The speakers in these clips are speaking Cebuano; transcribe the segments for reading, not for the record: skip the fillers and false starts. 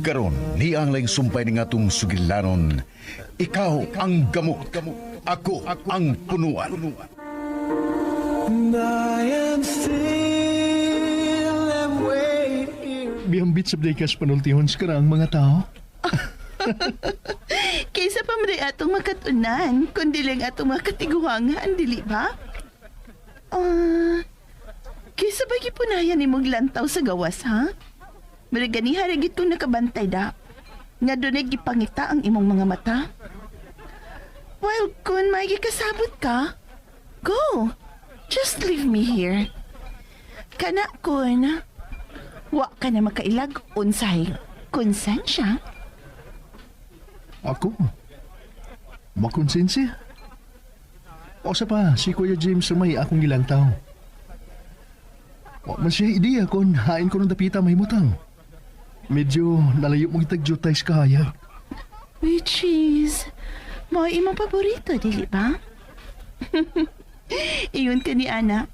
Karon ni ang laing sumpay ning atong sugilanon. Ikaw ang gamot, ako ang punuan. And I am still and wait here. Bihambit sa kas panultihon sa karaang mga tao. Kaysa pa man atong makatunan, kundi lang atong mga katiguangan, dili ba? Ah, kaysa ba gipunayan nimong lantaw sa gawas, ha? Murag ganiha ra gid kong nakabantay da. Nga dunay gipangita ang imong mga mata. Well, kung may gikasabot ka, go. Just leave me here. Kana kun, wa ka na makailag unsay konsensya. Ako? Makonsensya? O sa pa, si Kuya James may akong gilantaw. Wa man siya ideya kung hain ko ng dapita mahimutang. Medyo nalayo mong itag jutay sa kahayag. Which is, mao imong paborito, dili ba? Ingon ka ni Ana.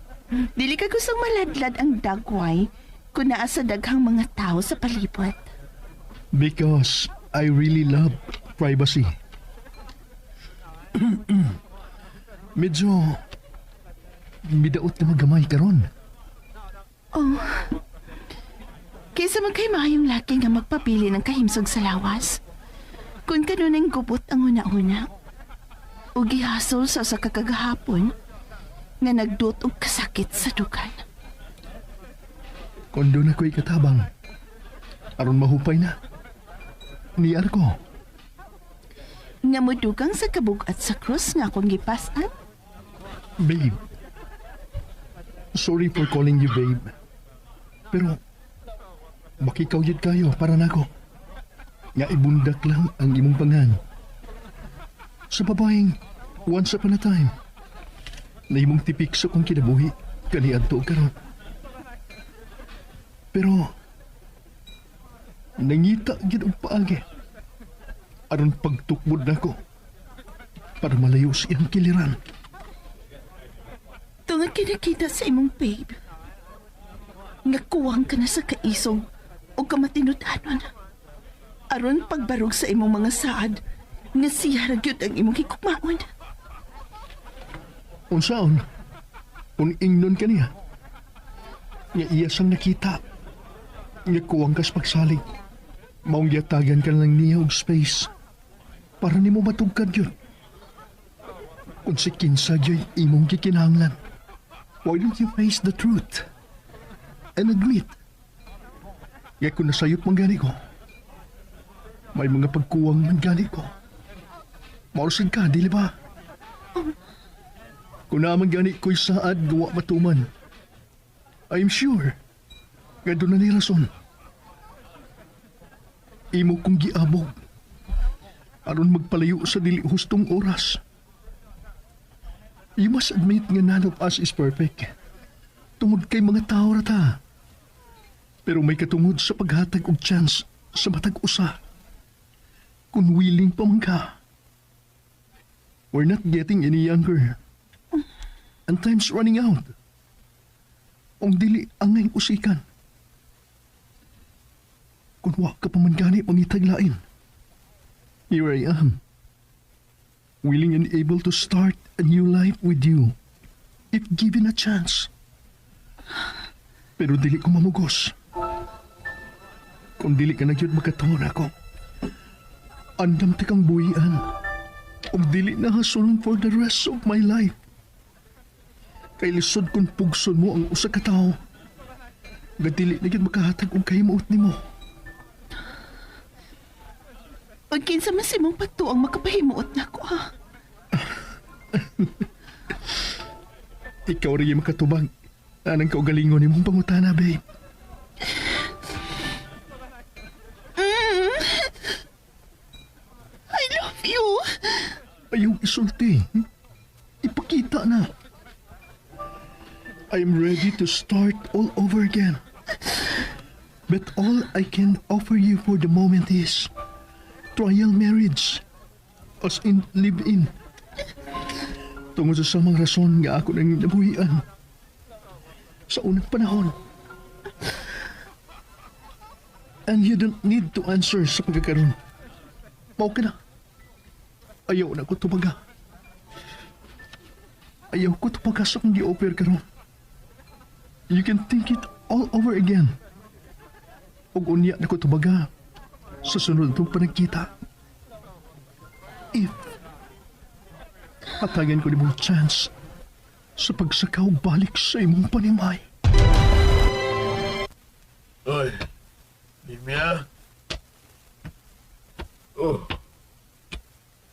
Dili ka gustong maladlad ang dagway kung naa sa daghang mga tao sa palibot. Because I really love privacy. Medyo midaot na magamay karon. Oh. Kaysa magkay maayong laki nga magpapili ng kahimsog sa lawas. Kung kanunay gubot ang una-una. Ug gihasol sa usa ka kagahapon nga nagdot og kasakit sa dugan. Kung doon ako'y katabang, aron mahupay na. Niar ko. Nga modugang sa kabug-at sa krus nga akong gipas-an. Babe. Sorry for calling you babe. Pero, makikaw yun kayo para nako. Nga ibundak lang ang imong pangan. Sa babaeng, once upon a time, na imong tipik sa kong kinabuhi, kaniadto karon. Pero, nangita gid og paagi. Aron pagtukmod nako para malayo sa iyang kiliran. Tungod kinakita sa imong babe, nga kuwang ka na sa kaisog o kamatinud-anon. Aron pagbarog sa imong mga saad, nga siya ra gyud ang imong higugmaon. Unsaon? Kung ingnon ka niya, nga iya sang nakita, nga kuwang kas pagsalig, maong giyatagan ka lang niya og space para nimo matugkad yun. Kung si kinsa gyud imong gikinahanglan, why don't you face the truth and admit nga kung nasayop man gani ko, may mga pagkuwang man gani ko. Mausad ka, dili ba? Kung naman gani ko'y saad gawa matuman, I'm sure nga doon na ni rason. Imo kong giabog aron magpalayo sa dili hustong oras. You must admit nga none of us is perfect. Tungod kay mga tao ra ta. Pero may katungod sa paghatag og chance sa matag usa. Kung willing pa man ka. We're not getting any younger. And time's running out. Ug dili angay usikan. Kung wa ka pa man gani mangitag lain. Here I am. Willing and able to start a new life with you, if given a chance. Pero dili ko mamugos. Kung dili ka na gyud makatuon ako, andam ti kang buhian. Ug dili na hasulon for the rest of my life. Kay lisod kung pugson mo ang usa ka tawo nga dili na gyud makahatag og kahimuot nimo. Ug kinsa man sa imong pagtuo ang makapahimuot nako, ha? Ikaw rin yung makatubag. Anang kaugalingon nimong pangutana, babe. I love you. Ayaw isulti. Ipakita na. I am ready to start all over again. But all I can offer you for the moment is trial marriage. As in live-in. Tungod sa samang rason nga ako nang nabuhian sa unang panahon. And you don't need to answer sa pagkakaroon. Mao ka na. Ayaw na ko tubaga. Ayaw ko tubaga sa akong gi-offer karon. You can think it all over again. Ug unya na ko tubaga sa sunod itong panagkita. If hatagan ko nimong chance sa pagsakaw balik sa imong panimay. Oy, Limia. Oh,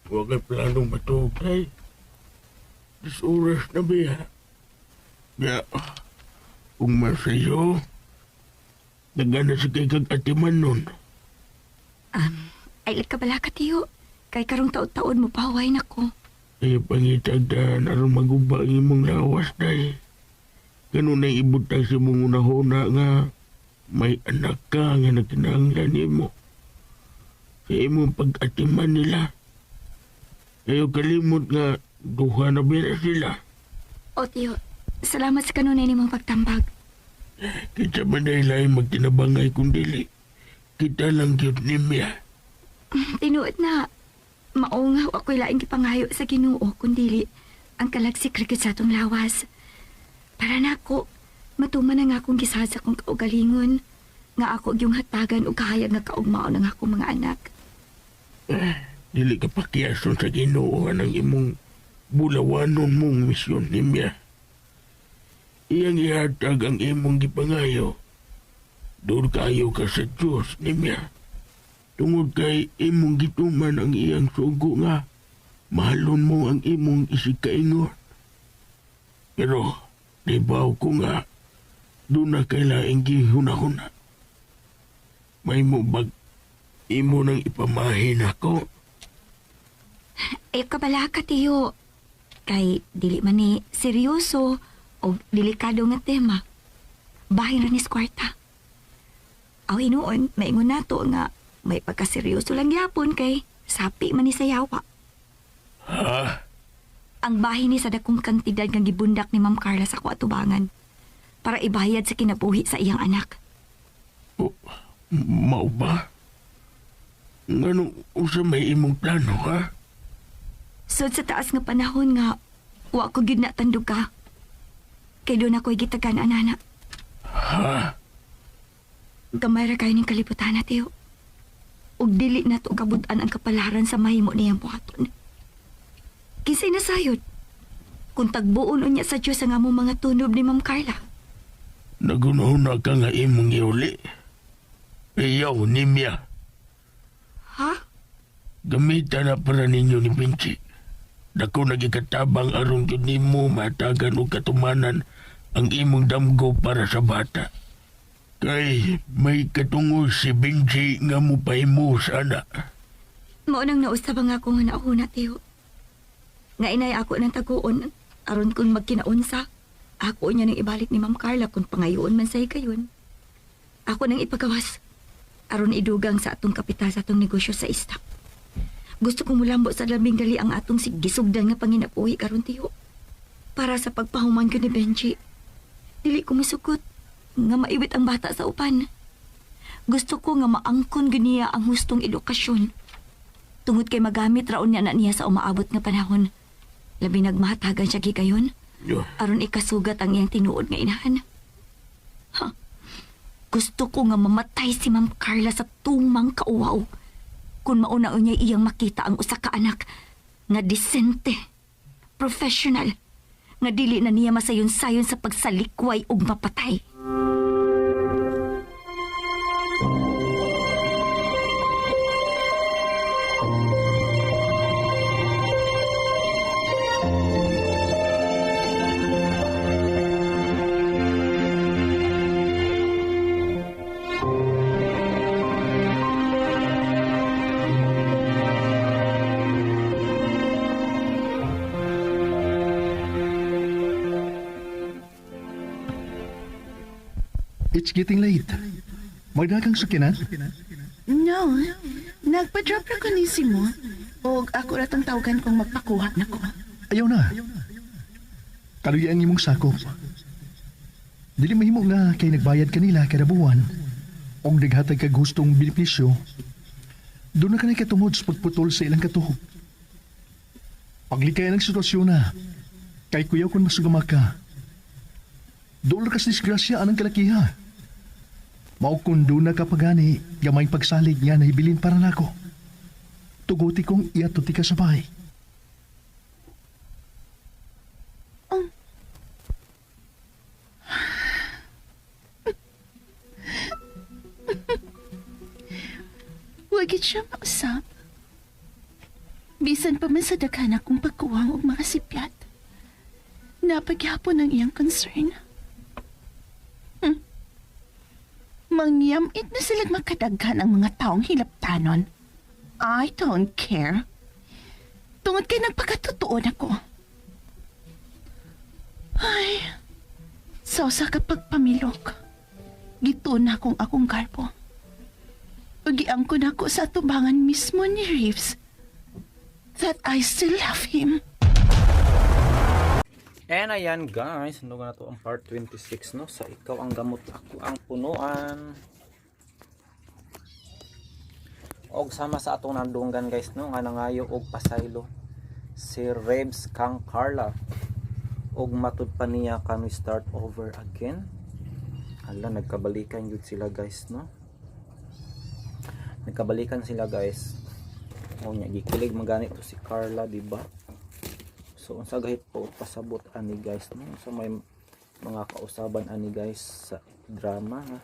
huwag kay planong matuog ay. 10 oras na ba ya? Ya, kung masayo, nagana si kay kag atiman nun. Ay, kabala ka, tiyo. Kay karong taon-taon mo pahuway na ko. Ay, pangitag daan aron maguba ang imong lawas day. Ganun na ibutang sa imong unahuna nga may anak ka nga nagkinahanglan nimo. Sa imong pag-atiman nila. Kayo kalimot nga duha na bira sila. O, tiyo, salamat sa kanunay nimong pagtambag. Kita man dahil ay magtinabangay kung dili. Kita lang gyud nimya. Tinuod na, mao nga ako'y laing gipangayo sa Ginoo kundili ang kalagsik ra gyud sa atong lawas. Para nako, matuman na nga akong gisaad sa akong kaugalingon nga ako yung hatagan og kahayag nga kaugmaon ng akong mga anak. Dili ka pakiyason sa Ginoo ang imong bulawanon mong misyon nimya. Iyang ihatag ang imong gipangayo. Dur kayo ka sa Diyos nimya. Tungod kay imong gituman ang iyang sugo nga mahalon mo ang imong isikaingon. Pero nibaw ko nga doon na kay laing gihuna-huna. May mo bag imo nang ipamahin ako. Ay, kabala ka, tiyo. Kay dili man ni seryoso o delikado nga tema. Bahin ra ni kwarta. Aw hinuon, maingon nato nga may pagkaseryoso lang gyapon kay sapi man ni sa yawa. Ha? Ang bahin ni sa dakong kantidad nga gibundak ni Ma'am Carla sa ako atubangan para ibayad sa kinabuhi sa iyang anak. O, mao ba? Ngano unsa may imong plano ha? Sud sa taas nga panahon nga wa ko gyud na tandog ka. Kay doon ako'y gitagan anana. Ha? Gamay ra kayo ning kalibutan na, Tiyo. Ug dili na to kabutan ang kapalaran sa mahimo niyang buhaton. Kinsay nasayod? Kung tagbuon unya sa Diyos ang among mga tunob ni Ma'am Carla. Nagunahuna ka nga imong iuli. Iyaw nimya. Ha? Gamitan na para ninyo ni Vinci. Dako nagikatabang aron gyud nimo matagan og katumanan ang imong damgo para sa bata. Kay may katungo si Benji nga mupahimo sana. Mao nang nausab ang akong hunahuna, Tiyo. Nga inay ako ng taguon, aron kung magkinaunsa. Ako niya nang ibalik ni Ma'am Carla kung pangayoon man sa higayon. Ako nang ipagawas. Aron idugang sa atong kapital sa atong negosyo sa istak. Gusto ko mulambo sa labing dali ang atong gisugdan nga panginabuhi karon, Tiyo. Para sa pagpahuman ko ni Benji. Dili ko masugot nga maiwit ang bata sa upan. Gusto ko nga maangkon gyud niya ang hustong edukasyon. Tungod kay magamit raon niya na niya sa umaabot nga panahon. Labi nagmahatagan siya gigayon. Yo. Aron ikasugat ang iyang tinuod nga inahan. Ha? Gusto ko nga mamatay si Ma'am Carla sa tumang kauwaw. Kung mauna niya iyang makita ang usa ka anak nga disente, professional, nga dili na niya masayon-sayon sa pagsalikway ug mapatay. It's getting late. Magdagang sakyanan? No, nagpa-drop ra ko ni Simon. Og ako ra tong tawagan kung magpakuha na ko. Ayaw na. Kaluyan imong sakop. Dili mahimo nga kay nagbayad kanila kada buwan. Og naghatag kag gustong benepisyo, doon na ka katungod sa pagputol sa ilang katuhog. Paglikay ng sitwasyon na, kay kuyaw kung masugama ka, doon ka sa disgrasya anang kalakiha. Mao kung doon na ka pagani, gamay pagsalig nga nahibilin para nako. Tuguti kong iatuti ka sa bahay. Wagit siya mausap. Bisan pa man sa daghan akong pagkuwang og mga sipyat. Napaghapon ang iyang concern. Mangyamit na silag makadaghan ang mga taong hilaptanon. I don't care. Tungod kay nagpakatotoo na ko. Ay, sa usa ka pagpamilok, gituon na akong akong garbo. Ugiang ko na ko sa tubangan mismo ni Reeves that I still love him. And ayan guys, ano na to ang part 26, no, sa Ikaw ang Gamot, Ako ang Punuan. Og sama sa atong nandunggan guys, no, nga nangayo og pasaylo si Rebs kang Carla. Og matud pa niya, can we start over again? Hala, nagkabalikan yun sila guys, no. Nagkabalikan sila guys. O nya gikilig magani to si Carla, di ba? So unsa gahit po pasabot ani guys, no? Sa may mga kausaban ani guys sa drama nga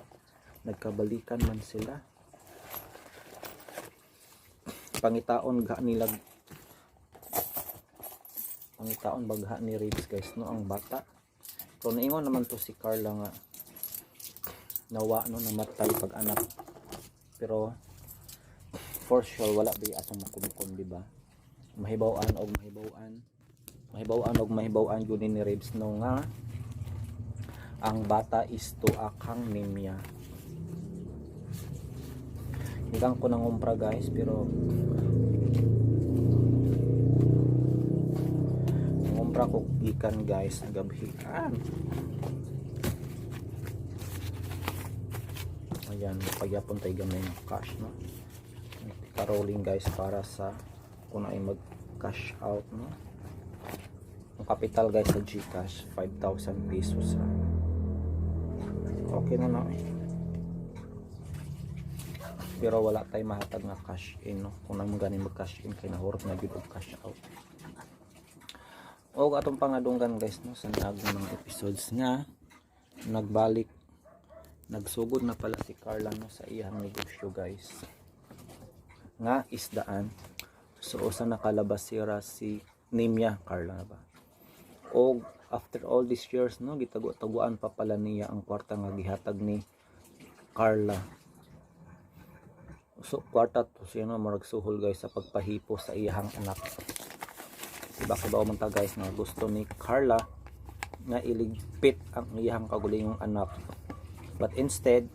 nagkabalikan man sila. Pangitaon ga nila, pangitaon bagha ni Ribs guys, no, ang bata. So naingon naman to si Carla nga nawa, no, namatay pag anak. Pero for sure wala ba atong makumkum, di ba? Mahibaw-an og mahibaw-an. Mahibaw-an og mahibaw-an yun ni Ribs, no, nga ang bata is to akang nimya. Higang ko nang umpra guys, pero ngumpra ko gikan guys gabhian. Ayan, pagyapon tayo gamay ng cash, no, rolling guys para sa kung ay mag cash out, no. Ang capital guys sa GCash 5,000 pesos ra. Okay na, no eh. Pero wala tay mahatag nga cash in, no, kung nang gani mag cash in kay nahurot na gyud og cash out. Og atong pangadunggan guys, no, sa nagong mga episodes nga nagbalik, nagsugod na pala si Carla, no, sa iyang negosyo guys nga isdaan. So usa nakalabas sira si Nimya Carla na ba. Og after all these years, no, gitago-taguan pa pala niya ang kwarta nga gihatag ni Carla. So kwarta to siya, no, murag suhol guys sa pagpahipo sa iyang anak. Diba kabaw man ta guys nga gusto ni Carla nga iligpit ang iyang kagulingong anak, but instead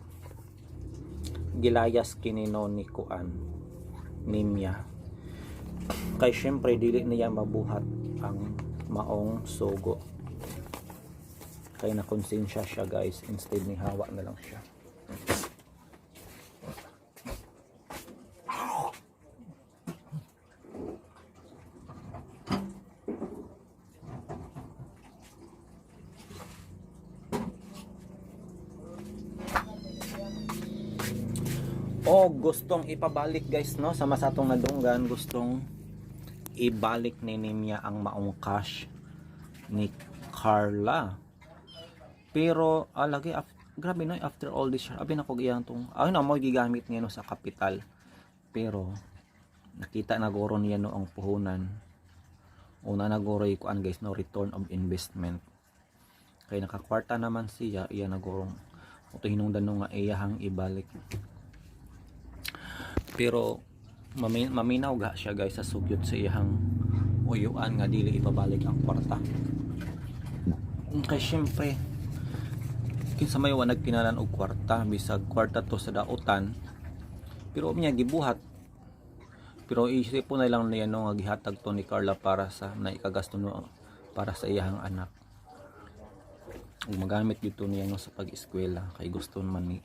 gilayas kini, no, ni kuan Nimya, kay syempre dili niya mabuhat ang maong sugo kay na konsensya siya guys. Instead ni hawa na lang siya. O gustong ipabalik guys, no, sama sa atong nadunggan, gustong ibalik ni Nimya ang maong cash ni Carla. Pero lagi grabe no, after all this year, abi na ko iyang tong ay na mo gigamit niya, no, sa kapital. Pero nakita na guro niya, no, ang puhunan. Una na guro kuan guys, no, return of investment. Kay nakakwarta naman siya, iya na gurong ito hinungdan, no, nga iyahang ibalik. Pero maminaw ga siya guys sa sugyot sa iyang uyuan nga dili ipabalik ang kwarta. Kay syempre kinsa may wa nagkinalan og kwarta, bisag kwarta to sa dautan, pero niya gibuhat. Pero isipon na lang niya, no, nga gihatag to ni Carla para sa naikagasto, no, para sa iyang anak ug magamit dito niya, no, sa pag-eskwela kay gusto man ni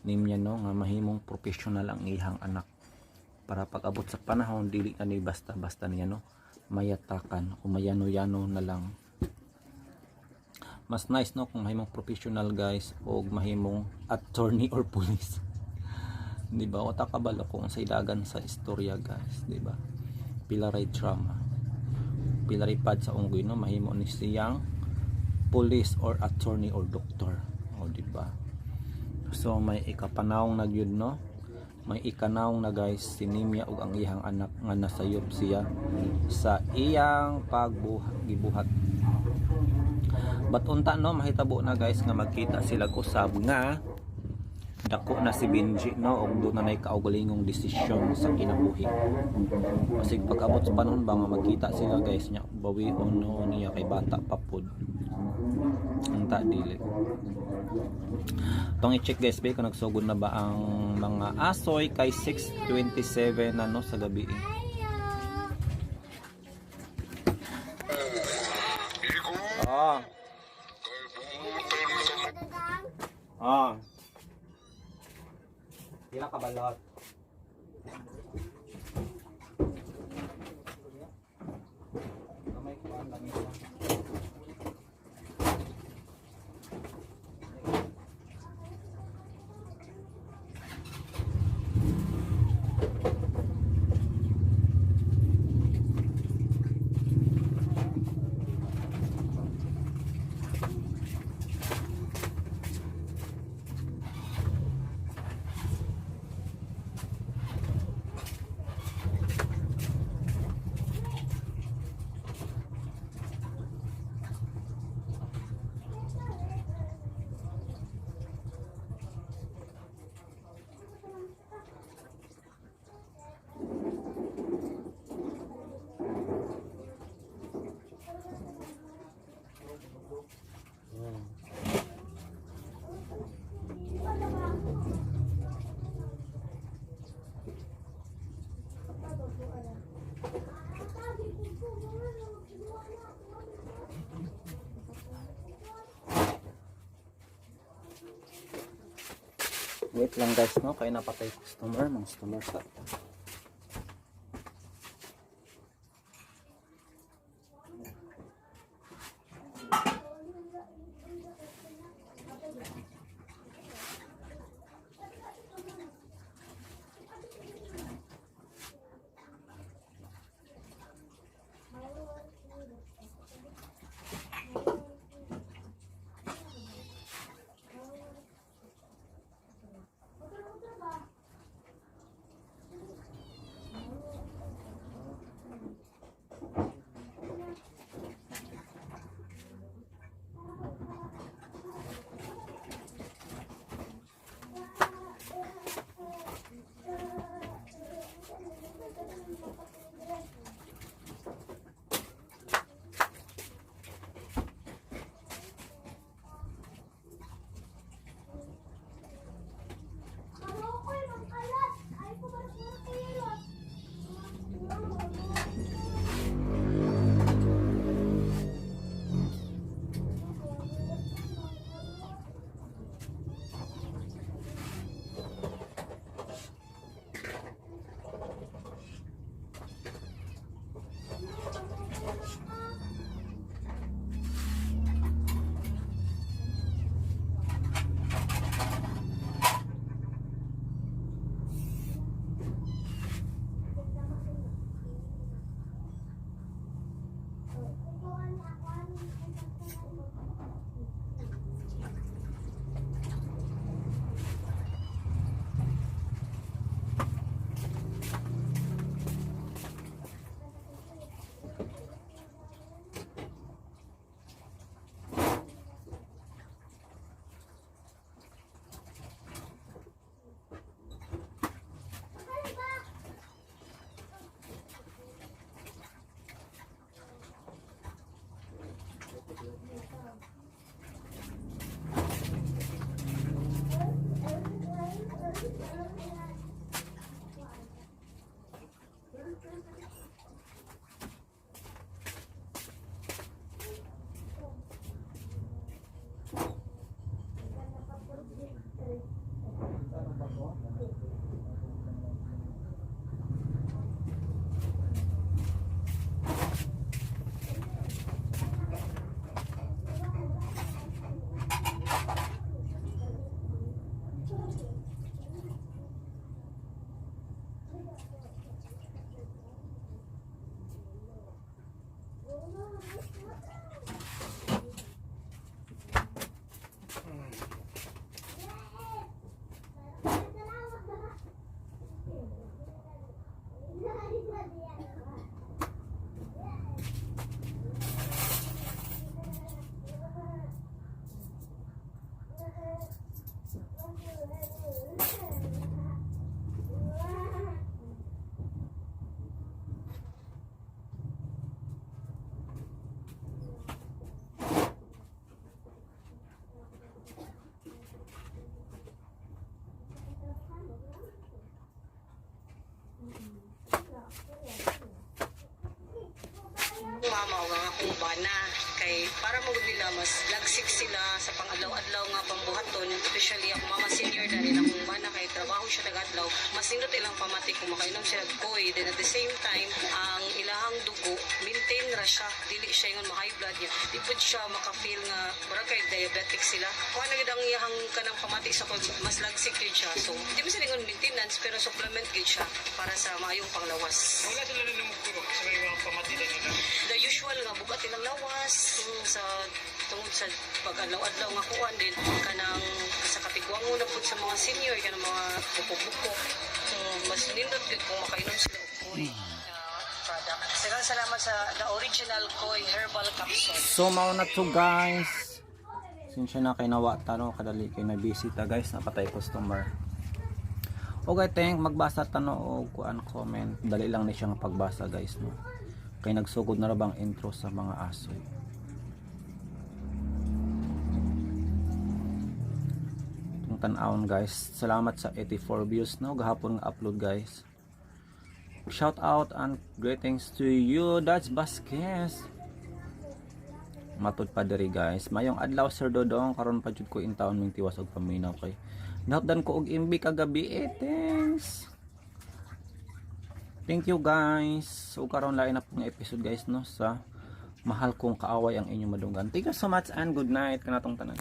Nimya no nga mahimong professional ang iyang anak para pag-abot sa panahon dili na ni basta-basta niya no mayatakan o mayano-yano na lang. Mas nice no kung mahimong professional guys o mahimong attorney or police. Di ba? Wata kabalo kung sa dagan sa istorya guys, di ba? Pila ray drama. Pila ray pad sa unggoy no mahimo ni siyang police or attorney or doctor. O di ba? So may ikapanawong na gyud no. May ikanawong na guys si Nimya ug ang iyang anak nga nasayop siya sa iyang pagbuhat gibuhat. But unta no mahitabo na guys nga magkita sila usab nga dako na si Benji no ug doon na nay kaugalingong desisyon sa kinabuhi. Kasi pag-abot sa panahon ba nga magkita sila guys nya bawion no niya kay bata pa pod. Unta dili. Tong i-check guys ba kung nagsugod na ba ang mga asoy kay 6:27 na no sa gabi eh. Ah. Ah. Pila ka balot? Gamay ko ang lamisa. Wait lang guys no, kay napatay customer, mga customer sa. og ang akong bana kay para mo gud nila mas lagsik sila sa pang-adlaw-adlaw nga pambuhaton, especially ako mama senior dahil akong bana kay trabaho siya tagadlaw, mas nindot ilang pamati kung makainom sila og Koi. Then at the same time, ang ilahang dugo maintain ra siya, dili siya ingon ma-high blood niya, di pud siya maka-feel nga murag kay diabetic sila. Kuha na gid ang iyahang kanang pamati sa Koi, mas lagsik gyud siya. So di mo sila ingon maintenance, pero supplement gyud siya para sa maayong panglawas. Wala sila nanumugturo sa may mga pamatilan nila. The usual nga bugat ilang lawas sa tungod sa pag-adlaw-adlaw nga kuan din kanang sa katigwango na pud sa mga senior, kanang mga buko-buko. So mas nindot gyud kung makainom sila og Koi product. Daghang salamat sa the original Koi Herbal Capsule. So mao na to, guys. Sinsya na kay nawa tano kadali kay na busy ta, guys, napatay customer. Okay, thank magbasa tano og kuan comment. Dali lang ni siya nga pagbasa, guys, no. Kay nagsugod na ra bang intro sa mga aso. Itong tan-awon, guys. Salamat sa 84 views, no, gahapon nga upload, guys. Shout out and greetings to you, Dutch Vasquez. Matud pa diri, guys. Mayong adlaw, Sir Dodong, karon pa jud ko in town ming tiwas og paminaw kay nahutdan ko og MB kagabi eh. Thanks. Thank you, guys. So karon lain na po nga episode, guys, no, sa Mahal Kong Kaaway ang Inyong Madunggan. Thank you so much and good night kanatong tanan.